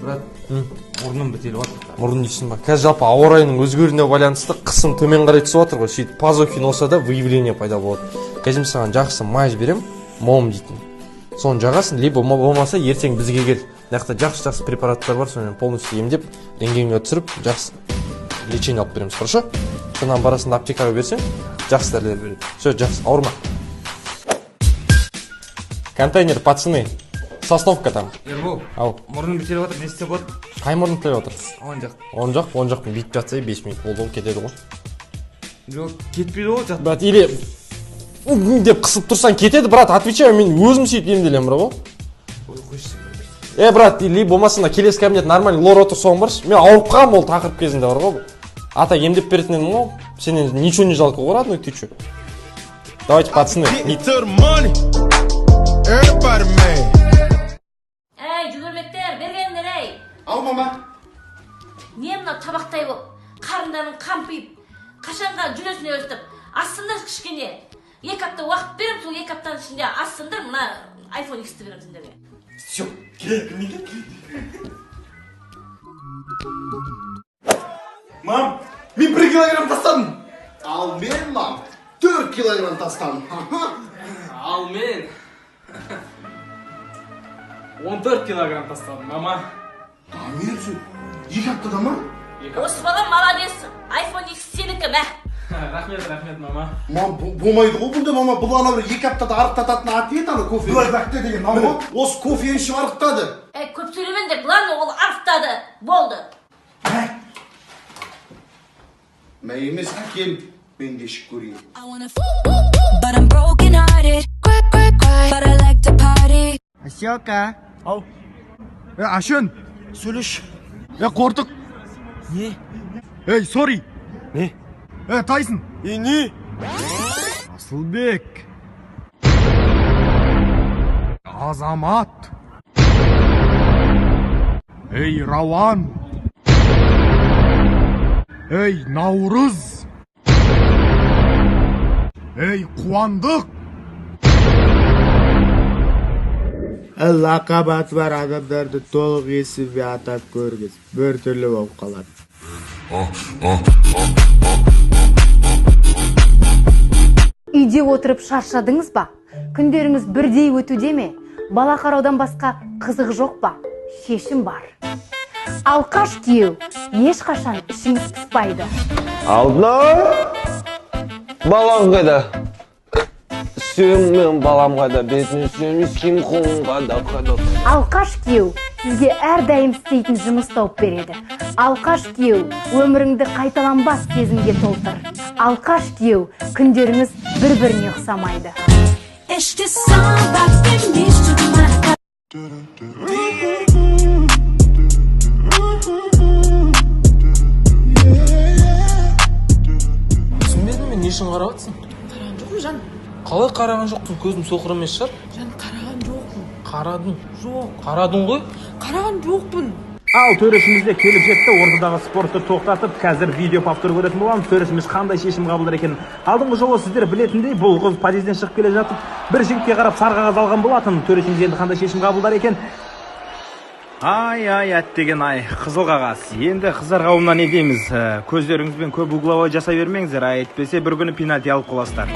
Брат, мұрным бітеліп жатыр. Мұрын дейсің ба? Қазір жалпы ауа райының өзгеруіне байланысты қысым төмен қарай түсіп жатыр ғой. Сөйтіп пазухи носа да выявление пайда болады. Қазір мен саған жақсы мазь беремін, мом дейтін. Соны жағасың, либо болмаса ертең бізге кел. Мына жақта жақсы-жақсы препараттар бар, сонымен полностью емдеп, рентгенге түсіріп, жақсы лечение алып береміз, хорошо? Содан барасың да аптекаға берсең, жақсы дәрілер береді. Все, жақсы, ауырма. Контейнер, пацаны. Сосновка там. Ербол, Ау. Мұрным бітеліп жатыр, не істеп болады? Қай мұрның бітеліп жатыр? Оң жақ. Оң жақ, оң жақ бүйтіп жатса 5 минут болды, ол кетеді ғой. Жоқ, кетпейді ғой, жат. Брат, или деп қысып тұрсаң кетеді, брат, отвечаю, мен өзім сөйтіп емделемін, бро. Ой, қойшы. Брат, или болмаса мына келесі кабинет нормальный лор отыр, соған баршы. Мен ауырып қалғанмын ол тақырып кезінде бар ғой. Ата емдеп беретін едім ғой. Сенен ничего не жалко ғой, родной, ты чё? Давайте, пацаны. Everybody mad. Әй, жүгірмектер, бергендер, әй. Ау, мама. Не мынау табақтай болып, қарындарың қампиып, қашанға жүресіңдер өстіп. Ассыңдар кішкене. 2 апта уақыт беремін, сол 2 аптаның ішінде ассыңдар, мына iPhone X-ті беремін сендерге. Все, кел, кел. Мам, мен 1 килограмм тастадым. Ал мен, мам, 4 килограмм тастадым. Ал мен 14 килограмм тастадым, мама. Дамир, сен 2 аптада ма? Осы бала молодец, iPhone X сенікі, мә. Рахмет, рахмет, мама. Мам, болмайды ғой бұнда, мама. Бұл ана бір 2 аптада арықтататын аты еді, ана кофе. Былай бәкте деген, мама. Осы кофені ішіп арықтады. Әй, көп сөйлемеңдер, главное ол арықтады, болды. Мә емес, әкел, мен де ішіп көрейін. But I'm broken hearted. Cry, cry, cry. But I like to party. Асека. Ау. Ашын. Сөйлеші. Қортық. Не? Ей, сори. Не? Тайсон. Не? Асылбек. Азамат. Ей, Рауан. Ей, Наурыз. Ей, Қуандық. Лақап аты бар адамдарды толық есіммен атап көріңіз, бір түрлі болып қалады. Үйде отырып шаршадыңыз ба? Күндеріңіз бірдей өтуде ме? Бала қараудан басқа қызық жоқ па? Шешім бар. Алқаш күйеу ешқашан ішіңіз пыспайды. Алтынай, балам қайда? Сүйем мен балам қайда? Бетінен сүйем, иіскеймін, қолым қайда, қайда? Алқаш күйеу сізге әрдайым істейтін жұмыс тауып береді. Алқаш күйеу өміріңді қайталанбас сезімге толтыр. Алқаш күйеу күндеріңіз бір-біріне ұқсамайды. Este samba feminista de maracá. Түсінбедім мен, не үшін қарап жатсың? Қараған жоқпын, жан. Қалай қараған жоқпын? Көзім соқыр емес шығар. Жан, қараған жоқпын. Қарадың. Жоқ. Қарадың ғой? Қараған жоқпын. Ал төрешіміз де келіп жетті. Ортадағы спортты тоқтатып, қазір видео повтор көретін боламыз. Төрешіміз қандай шешім қабылдар екен? Алдыңғы жолы сіздер білетіндей, бұл қыз подъезден шығып келе жатып, бір жігітке қарап сары қағаз алған болатын. Төрешіміз енді қандай шешім қабылдар екен? Ай, ай, әттеген ай, қызыл қағаз. Енді қыздар қауымына не дейміз? Көздеріңізбен көп угловой жасай бермеңіздер, әйтпесе бір күні пенальти алып қаласыздар.